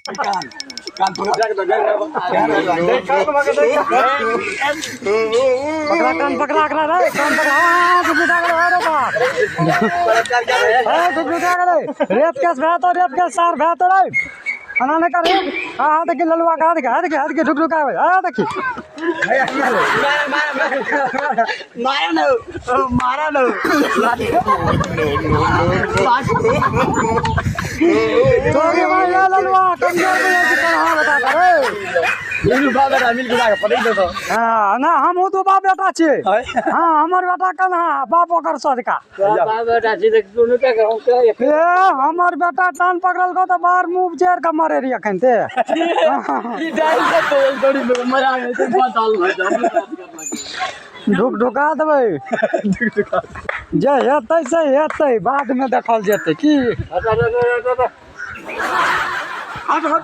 कान पकड़ा, कान पकड़ा एकरा रे, कान पकड़ा। हाँ, ढुक ढुका गेलै रे बाप। हाँ, ढुक ढुका गेलै। रेप केस भए तो, रेप केस सार भए तो रे। एना नहि कर। हाँ हाँ, देखी ललुआ के, देखी, हाँ देखी, हाँ देखी, ढुक ढुका हाँ देखी। मारा न, मारा न। तोरी भाई रे ललुआ, कमजोर बुझै छी कन्हा बेटा के रे। दुनू बाप बेटा मिल के पकड़ दो। हाँ ना, हमहूँ दू बाप बेटा छियै। हाँ, हमर बेटा कन्हा, बाप ओकर सोझका। बाप बेटा छी तऽ दुनू के हम। ए, हमर बेटा टान पकड़लको तऽ बाहर मुँह चेर के मरे रही अखन ते। ई डाल के तो थोड़ी मजा आवे छै, बताल भऽ जाउ। ढुक ढुका देबै, जे हेतै से हेतै, बादमे देखल जेतै की। हट हट हट हट।